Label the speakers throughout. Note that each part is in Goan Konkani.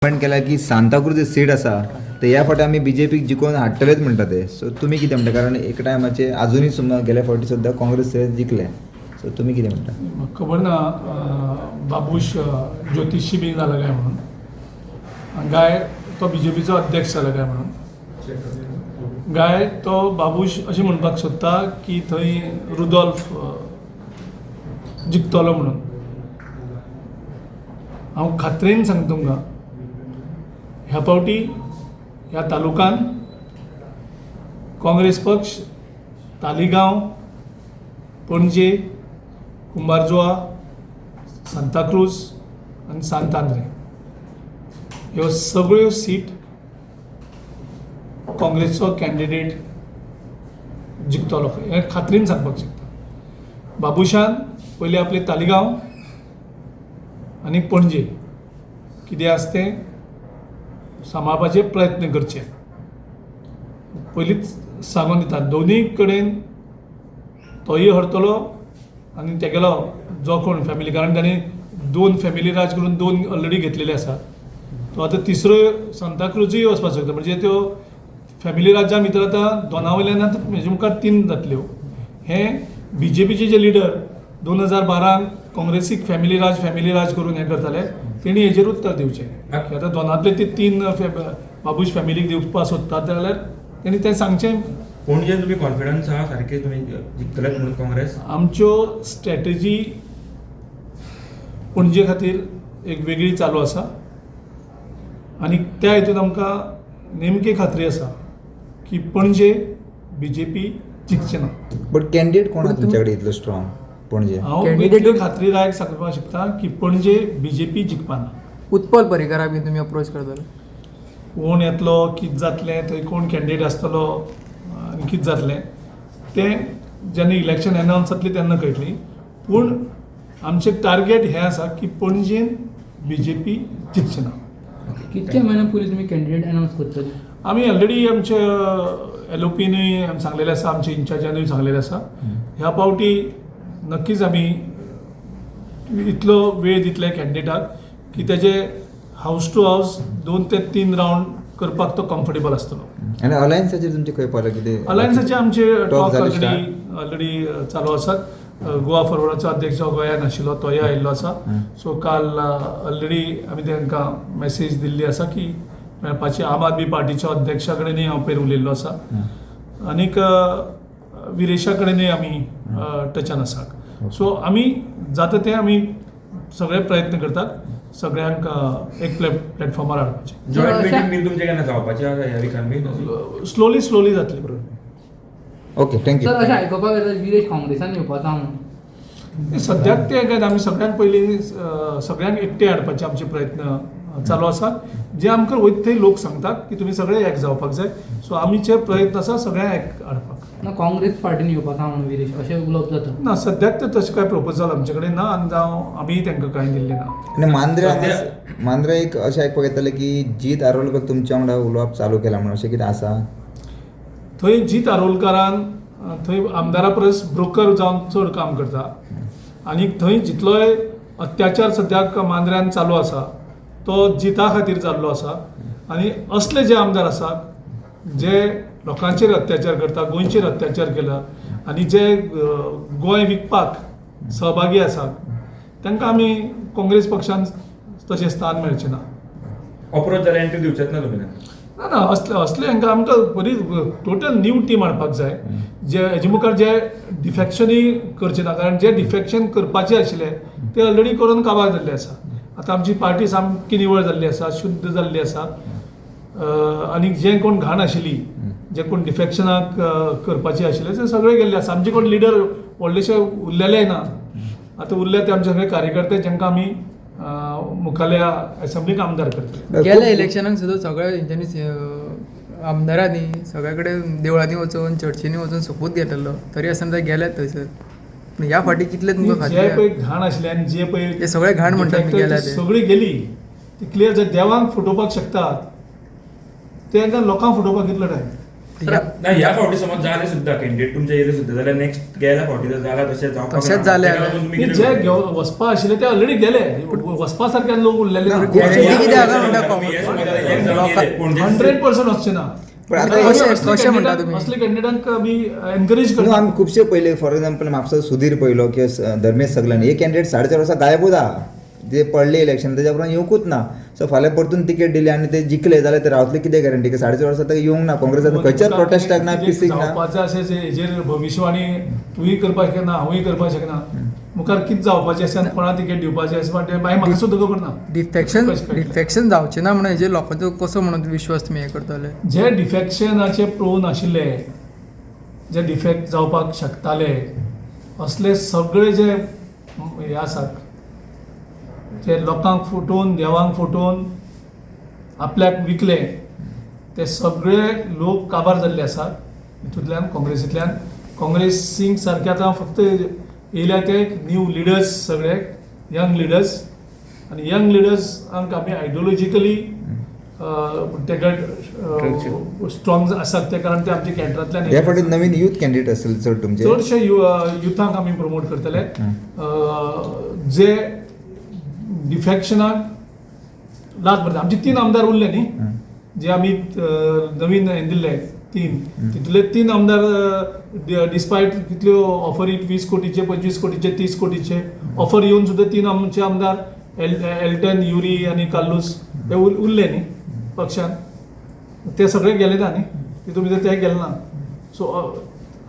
Speaker 1: कमेंट केला की सांताक्रूज जे सीट आसा ते ह्या फावटी आमी बीजेपीक जिखोवन हाडटलेच म्हणटा ते. सो तुमी कितें म्हणटा, कारण एका टायमाचेर आजुनूय सुमार गेल्या फावटी सुद्दां काँग्रेस थंय जिखले, सो तुमी कितें म्हणटा?
Speaker 2: म्हाका खबर ना बाबूश ज्योतिशी बी जाला काय म्हणून, गाय तो बीजेपीचो अध्यक्ष जाला काय म्हणून, गाय तो बाबूश अशें म्हणपाक सोदता की थंय रुदोल्फ जिखतलो म्हणून. हांव खात्रेन सांगता तुमकां, ह्या फावटी ह्या तालुकान काँग्रेस पक्ष तालिगांव, पणजे, कुंभारजुआ, सांताक्रूज आनी सांत आंद्रे ह्यो सगळ्यो सीट काँग्रेसचो कॅन्डिडेट जिखतलो हें खात्रीन सांगपाक शकता. बाबूशान पयलीं आपले तालिगांव आनी पणजे कितें आसा तें सांबाळपाचे प्रयत्न करचे. पयलींच सांगून दिता, दोनूय कडेन तोय हरतलो आनी तेगेलो जो कोण फॅमिली, कारण ताणें दोन फॅमिली राज करून दोन ऑलरेडी घेतलेले आसा, तो आतां तिसरो सांताक्रुजूय वचपाक शकता. म्हणजे त्यो फॅमिली राज्या भितर आतां दोना वयल्यान आतां म्हजे मुखार तीन जातल्यो. हें बीजेपीचे जे लिडर 2012 काँग्रेसीक फॅमिली राज फॅमिली राज करून हें करताले, तेणी हेजेर उत्तर दिवचें की आतां दोनांतले ते तीन बाबूश फॅमिलीक दिवपाक सोदतात जाल्यार तेणी तें सांगचें.
Speaker 3: पणजे तुमी कॉन्फिडन्स आहा सारके तुमी जिखतलेच म्हणून काँग्रेस?
Speaker 2: आमच्यो स्ट्रॅटजी पणजे खातीर एक वेगळी चालू आसा आनी त्या हितून आमकां नेमकी खात्री आसा की पणजे बीजेपी जिखचें ना.
Speaker 1: बट कॅन्डिडेट कोण आसा तुमच्या कडेन इतलो स्ट्रॉंग पणजे?
Speaker 2: हांव
Speaker 4: Candidate-
Speaker 2: इतली खात्री लायक सांगपाक शकता की पणजे बीजेपी जिखपा ना.
Speaker 4: उत्पल पर्रीकाराक बी तुमी अप्रोच करतले?
Speaker 2: कोण येतलो, कितें जातलें, थंय कोण कॅन्डिडेट आसतलो आनी कितें जातलें तें जेन्ना इलेक्शन एनावन्स जातली तेन्ना कळटली. पूण आमचें टार्गेट हें आसा की पणजेन बीजेपी जिखची ना.
Speaker 5: कितके म्हयन्या पयलीं तुमी कॅन्डिडेट अनावन्स करतले?
Speaker 2: आमी ऑलरेडी आमच्या एलओपीनूय आमी सांगलेलें आसा, आमच्या इन्चार्जानूय सांगलेलें आसा. ह्या पावटी नक्कीच आमी इतलो वेळ दितले कॅन्डिडेटाक की तेजे हावस टू हावस 2 ते 3 रावंड करपाक तो कम्फर्टेबल आसतलो.
Speaker 1: आनी अलायन्साचेर तुमचें खंय पावलें कितें?
Speaker 2: अलायन्साचे आमचे
Speaker 1: Talk
Speaker 2: talk
Speaker 1: जाले
Speaker 2: ऑलरेडी
Speaker 1: start?
Speaker 2: Already चालू आसात. गोवा फॉरवर्डाचो अध्यक्ष जो गोंयांत आशिल्लो तोय आयिल्लो आसा. सो काल ऑलरेडी आमी तांकां मॅसेज दिल्ली आसा की मेळपाची. आम आदमी पार्टीच्या अध्यक्षा कडेनूय हांव पयर उलयल्लो आसा आनीक विरेशा कडेनूय आमी टचान आसात. सो आमी जाता ते आमी सगळे प्रयत्न करतात सगळ्यांक एक प्लॅटफॉर्मार हाडपाचे.
Speaker 3: जॉयंट मिटींग बीन तुमचे केन्ना जावपाची आसा ह्या विकान बीन?
Speaker 2: स्लोली स्लोली जातली.
Speaker 1: Okay, thank you.
Speaker 5: Sir, अशें आयकुपाक येता विरेश काँग्रेसान येवपाचो आहा म्हणून.
Speaker 2: सद्याक ते काय आमी सगळ्यांत पयलीं सगळ्यांक एकटे हाडपाचे आमचे प्रयत्न चालू आसात. जे आमकां वयता थंय लोक सांगतात की तुमी सगळे एक जावपाक जाय. सो आमचे प्रयत्न आसा सगळ्यांक एक हाडपाक.
Speaker 5: ना, काँग्रेस पार्टीन येवपाचो आहा म्हणून विरेश अशें उलोवप जाता.
Speaker 2: ना, सद्याक तर तशें कांय प्रपोजल आमचे कडेन ना आनी जावं आमीय तांकां कांय दिल्लें ना.
Speaker 1: आनी मांद्रे मांद्रे एक अशें आयकपाक येतालें की जीत आरोलकर तुमच्या वांगडा उलोवप चालू केलां म्हणून, अशें कितें आसा?
Speaker 2: थंय जीत आरोलकारान थंय आमदारा परस ब्रोकर जावन चड काम करता आनी थंय जितलोय अत्याचार सद्याक मांद्र्यान चालू आसा तो जिता खातीर जाल्लो आसा. आनी असले जे आमदार आसात जे लोकांचेर अत्याचार करता, गोंयचेर अत्याचार केला आनी जे गोंय विकपाक सहभागी आसात तांकां आमी काँग्रेस पक्षान तशें स्थान मेळचें ना.
Speaker 3: अप्रोच जाल्यार एंट्री दिवचेच ना तुमी?
Speaker 2: ना ना, असले असले हांकां आमकां बरी टोटल न्यू टीम हाडपाक जाय, जे हेजे मुखार जे डिफॅक्शनूय करचे ना, कारण जे डिफॅक्शन करपाचे आशिल्ले ते ऑलरेडी करून काबार जाल्ले आसा. आतां आमची पार्टी सामकी निवळ जाल्ली आसा, शुद्ध जाल्ली आसा. आनी जे कोण घाण आशिल्ली, जे कोण डिफॅक्शनाक करपाचे आशिल्ले ते सगळे गेल्ले आसा. आमचे कोण लिडर व्हडलेशे उरलेले ना, आतां उरले ते आमचे सगळे कार्यकर्ते जांकां आमी मुखाल्या एसेंब्लीक आमदार करतले.
Speaker 4: गेल्या इलेक्शनाक सुद्दां सगळ्या हेंच्यांनी आमदारांनी सगळ्या कडेन देवळांनी वचून चर्चींनी वचून सोपूत घेतलेलो, तरी आसतना ते गेल्यात थंयसर. पूण ह्या फावटी कितले तुमकां
Speaker 2: जे
Speaker 4: खात्री
Speaker 2: पळय घाण आशिल्ले आनी जे पळय
Speaker 4: ते सगळे घाण म्हणटात
Speaker 2: defector
Speaker 4: गेल्या
Speaker 2: ती
Speaker 4: ते.
Speaker 2: सगळी गेली, ती क्लियर. जे देवांक फटोवपाक शकतात ते लोकांक फटोवपाक कितलो टायम.
Speaker 3: ना ह्या फावटी समज जाले सुद्दां कॅन्डिडेट तुमचे येयले सुद्दां जाल्यार नेक्स्ट गेल्या फावटी जर जाला तशें जावपाक
Speaker 4: तशेंच
Speaker 3: ना.
Speaker 4: जालें
Speaker 3: ताका लागून तुमी
Speaker 2: न्ही,
Speaker 3: कितें
Speaker 2: जे
Speaker 3: करतले?
Speaker 2: घेवन वचपा आशिल्ले ते ऑलरेडी गेले, वचपा सारखे लोक उरलेले ना.
Speaker 4: Guarantee कितें आसा म्हणटा
Speaker 3: तुमी हे समज आतां elect जावन गेले, पूण जे
Speaker 2: 100% वचचे ना.
Speaker 1: पण आता
Speaker 4: कशें- कशें म्हणटा तुमी?
Speaker 2: असले कॅन्डिडेटांक आमी एनकरेज
Speaker 1: न्हू
Speaker 2: करता.
Speaker 1: आमी खुबशे पयले, फॉर एग्जाम्पल म्हापसा सुधीर पयलो किंवा धर्मेश सगल्यान, हे कॅन्डिडेट 4.5 वर्सां गायबूच आहा, जे पडले इलेक्शन तेज्या उपरांत येवंकूच ना. सो फाल्यां परतून तिकेट दिली आनी ते जिखले जाल्यार ते रावतले कितें गॅरंटी की 4.5 वर्सां ताका येवंक ना काँग्रेसान, खंयच्याच प्रोटेस्टाक ना, पिसीक ना.
Speaker 2: जावपाचें अशें जे हेजेर भविश्यवाणी तूंय करपाक शकना, हांवूय करपाक शकना. मुखार कितें जावपाचें आसा आनी कोणा तिकेट दिवपाचें आसा म्हणटा तें मागीर म्हाका सुद्दां खबर ना.
Speaker 4: डिफेक्शन
Speaker 2: कशें कळटलें?
Speaker 4: डिफेक्शन जावचें ना म्हणून हेजेर लोकांचो कसो म्हणून विश्वास तुमी हें करतले?
Speaker 2: जे डिफेक्शनाचे प्रोन आशिल्ले, जे डिफेक्ट जावपाक शकताले, असले सगळे जे हे आसात, जे लोकांक फटोवन, देवांक फटोवन आपल्याक विकले, ते सगळे लोक काबार जाल्ले आसात हितूंतल्यान. काँग्रेसींतल्यान काँग्रेसींक सारके आतां फक्त येयल्या ते न्यू लिडर्स, सगळे यंग लिडर्स, आनी यंग लिडर्सांक आमी आयडियोलॉजिकली तेका स्ट्रॉंग आसात ते, कारण ते आमच्या कॅडरांतल्यान
Speaker 1: ह्या फावटी नवीन यूथ कॅन्डिडेट असेल चड तुमचे?
Speaker 2: चडशे युथांक आमी प्रमोट करतले, जे डिफॅक्शनाक लात मारता. आमचे 3 आमदार उरले न्ही, जे आमी नवीन हें दिल्ले 3, तितूंतले 3 आमदार डिस्पायट कितल्यो ऑफरी 20 कोटीचे, 25 कोटीचे, 30 कोटीचे ऑफर येवन सुद्दां 3 आमचे आमदार एल्टन, युरी आनी कार्लूस ते उरले न्ही पक्षान, ते सगळे गेले ना न्ही, तितून भितर ते गेले ना. सो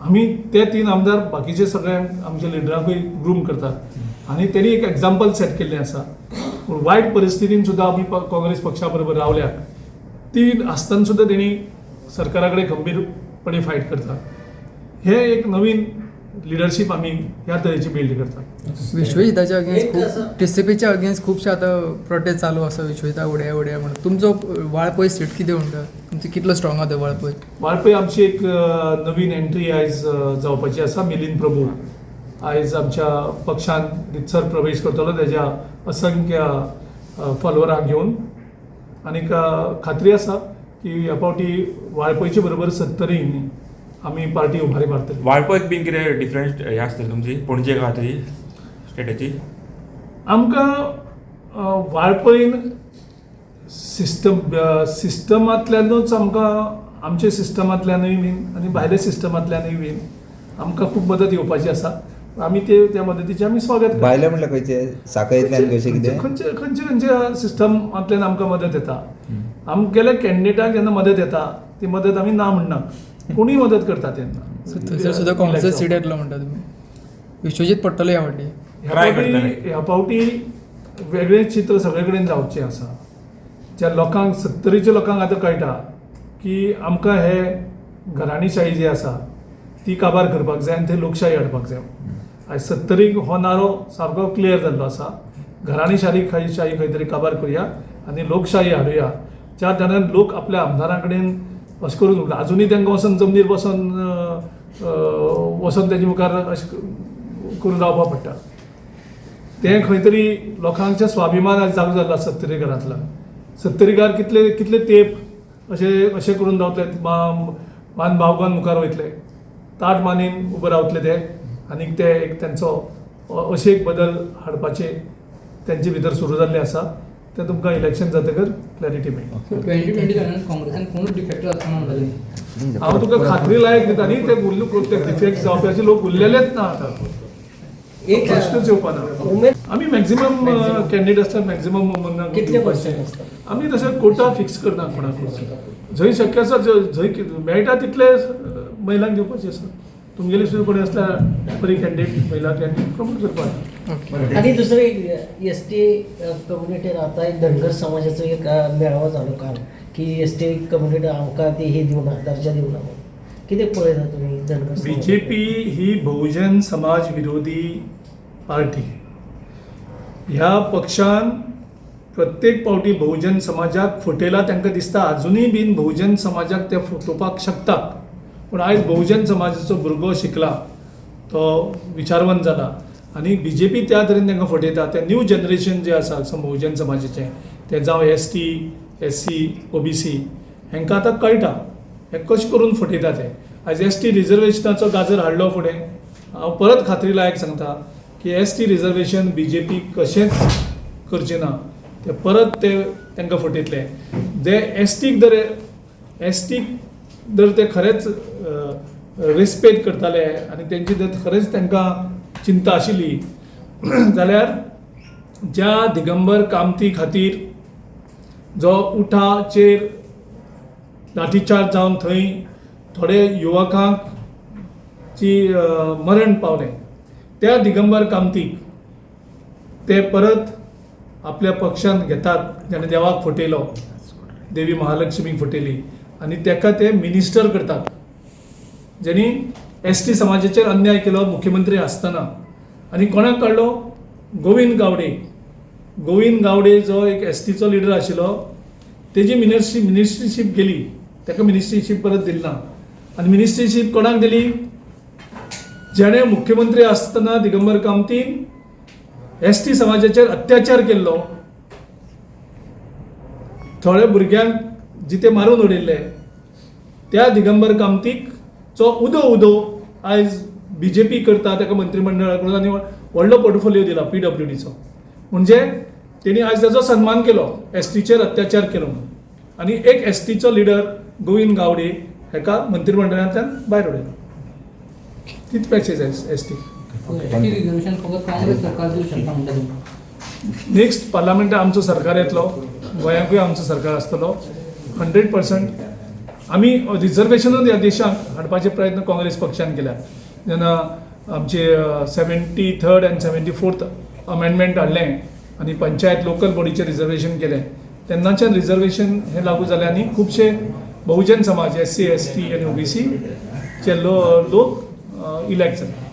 Speaker 2: आमी ते 3 आमदार बाकीचे सगळे आमच्या लिडरांकूय ग्रूम करतात आनी तेणी एक एग्जाम्पल सेट केल्लें आसा. पूण वायट परिस्थितीन सुद्दां आमी काँग्रेस पक्षा बरोबर रावल्या, ती आसतना सुद्दां तेणी सरकारा कडेन खंबीरपणे फायट करता. हे एक नवीन लिडरशीप आमी ह्या तरेची बिल्ड करतात.
Speaker 4: विश्वजिताच्या अगेन्स्ट
Speaker 6: एक
Speaker 4: खूब
Speaker 6: असं-
Speaker 4: टीसीपीच्या अगेन्स्ट खुबशे आतां प्रोटेस्ट चालू आसा, विश्वजिता उडया उडया म्हणून. तुमचो वाळपय सीट कितें म्हणटा, तुमचो कितलो स्ट्रॉंग आसा वाळपय?
Speaker 2: वाळपय आमची एक नवीन एंट्री आयज जावपाची आसा. मिलिंद प्रभू आयज आमच्या पक्षान रितसर प्रवेश करतलो तेज्या असंख्य फॉलोवरांक घेवन, आनीक खात्री आसा की ह्या फावटी वाळपयचे बरोबर 70 आमी पार्टी उभारी मारतली.
Speaker 3: वाळपयक बीन कितें डिफरंट हें आसतलें तुमची पणजे खातीर स्टेटाची?
Speaker 2: आमकां वाळपयन सिस्टमांतल्यानूच आमकां, आमच्या सिस्टमांतल्यानूय बीन आनी भायल्या सिस्टमांतल्यानूय बीन आमकां खूब मदत येवपाची आसा. आमी ते त्या मदतीचें आमी स्वागत करता.
Speaker 1: भायले म्हटल्यार खंयचे, साखळींतल्यान कशें कितें?
Speaker 2: खंयचे खंयचे खंयच्या सिस्टमांतल्यान आमकां मदत येता. आमगेल्या कॅन्डिडेटाक जेन्ना मदत येता ती मदत आमी ना म्हणना, कोणूय मदत करता तेन्ना.
Speaker 4: सो थंयसर सुद्दां काँग्रेस सीट येतलो म्हणटा तुमी, विश्वजीत पडटलो ह्या फावटी?
Speaker 3: Try करतले.
Speaker 2: ह्या फावटी वेगळें चित्र सगळे कडेन जावचें आसा. ज्या लोकांक 70च्या लोकांक आतां कळटा की आमकां हे घराणीशाही जी आसा ती काबार करपाक जाय आनी थंय लोकशाही हाडपाक जाय. आयज 70 हो नारो सारको क्लियर जाल्लो आसा. घराणीशाही शाही खंय तरी काबार करुया आनी लोकशाही हाडुया, ज्या कारणान लोक आपल्या आमदारां कडेन अशें करून उरला. आजुनूय तांकां वचोन जमनीर बसोन वचोन तेजे मुखार अशें करून रावपाक पडटा. तें खंय तरी लोकांचे स्वाभिमान आयज जागो जाल्लो आसा 70 घरांतलो. 70 घर कितले कितले तेंप अशें अशें करून रावतले, मान बावगन मुखार वयतले, ताट मानेन उबे रावतले ते, आनीक ते एक तेंचो अशें एक बदल हाडपाचे तेंचे भितर सुरू जाल्लें आसा. तें तुमकां इलेक्शन जातकर क्लॅरिटी मेळटली.
Speaker 5: 2027 काँग्रेसान कोणूच डिफेक्टर आसना म्हणटाले.
Speaker 2: हांव तुका खात्री लायक दिता न्ही, ते उरले ते डिफेक्ट जावपाचे लोक उरलेलेच ना आतां,
Speaker 6: एक
Speaker 2: प्रश्नच येवपा ना.
Speaker 6: उमेद
Speaker 2: आमी मॅक्झिमम कॅन्डिडेट आसल्यार मॅक्झिमम
Speaker 6: कितले पर्सेंट आसता?
Speaker 2: आमी तशें कोटा फिक्स करना कोणाकूच, जंय शक्य आसा जंय मेळटा तितले महिलांक दिवपाचे आसा. तुमगेली सुद्दां कोणी आसल्यार बरी कॅन्डिडेट, महिला कॅन्डिडेट प्रमोट करपाक.
Speaker 6: आणि दुसरं एक एस टी कम्युनिटीन आता एक धनगर समाजाचो एक मेळावो जालो काल की एस टी कम्युनिटी आमकां ती ही दिवना, दर्जा दिवना म्हणून. कितें पळयता तुमी धनगर समाज?
Speaker 2: बीजेपी ही बहुजन समाज विरोधी पार्टी. ह्या पक्षान प्रत्येक पावटी बहुजन समाजाक फटयला. तांकां दिसता आजुनूय बीन बहुजन समाजाक ते फटोवपाक शकतात. पूण आयज बहुजन समाजाचो भुरगो शिकला, तो विचारवंत जाला आनी बीजेपी त्या तरेन तांकां फटयता. ते न्यू जनरेशन जें आसा बहुजन समाजाचें, तें जावं S T, S C, O B C, हांकां आतां कळटा हे कशें करून फटयता ते. आयज एस टी रिजर्वेशनाचो गाजर हाडलो फुडें, हांव परत खात्री लायक सांगता की S T reservation BJP कशेंच करचें ना. ते परत ते तांकां फटयतले. जे एस टीक जर, एस टीक जर ते खरेंच रेस्पेद करताले आनी तेंची जर खरेंच तांकां चिंता आशिल्ली जाल्यार ज्या दिगंबर कामती खातीर जो उठाचेर लाठीचार्ज जावन थंय थोडे युवकांक ची मरण पावलें, त्या दिगंबर कामतीक ते परत आपल्या पक्षांत घेतात, जाणें देवाक फटयलो, देवी महालक्ष्मीक फटयली, आनी ताका ते मिनिस्टर करतात, जेणी एस टी समाजाचेर अन्याय केलो मुख्यमंत्री आसतना. आनी कोणाक काडलो? गोविंद गावडे. गोविंद गावडे जो एक एस टीचो लिडर आशिल्लो, तेजी मिनिस्ट्रीशीप गेली, ताका मिनिस्ट्रीशीप परत दिली ना. आनी मिनिस्ट्रीशीप कोणाक दिली? जेणे मुख्यमंत्री आसतना दिगंबर कामतीन एस टी समाजाचेर अत्याचार केल्लो, थोड्या भुरग्यांक जिते मारून उडयल्ले, त्या दिगंबर कामतीक चो उदो उदो आयज बीजेपी करता, ताका मंत्रिमंडळा कडून आनी व्हडलो पोर्टफोलियो दिला पीडब्ल्यूडीचो. म्हणजे तेणी आयज ताजो सन्मान केलो, एस टीचेर अत्याचार केलो म्हणून. आनी एक एस टीचो लिडर गोविंद गावडे हेका मंत्रिमंडळांतल्यान भायर उडयलो. तीच passage S T.
Speaker 5: S T reservation फकत काँग्रेस सरकार दिवंक शकता म्हणटा तुमी.
Speaker 2: नेक्स्ट पार्लमेंटात आमचो सरकार येतलो, गोंयांकूय आमचो सरकार आसतलो 100%. आमी रिजर्वेशनूच ह्या देशाक हाडपाचे प्रयत्न काँग्रेस पक्षान केल्या. जेन्ना आमचे 73rd आनी 74th amendment हाडलें आनी पंचायत लोकल बॉडीचें रिजर्वेशन केलें, तेन्नाच्यान रिजर्वेशन हें लागू जालें आनी खुबशे Bahujan Samaj, S C, S T आनी ओबीसीचे लोक इलेक्ट जाले.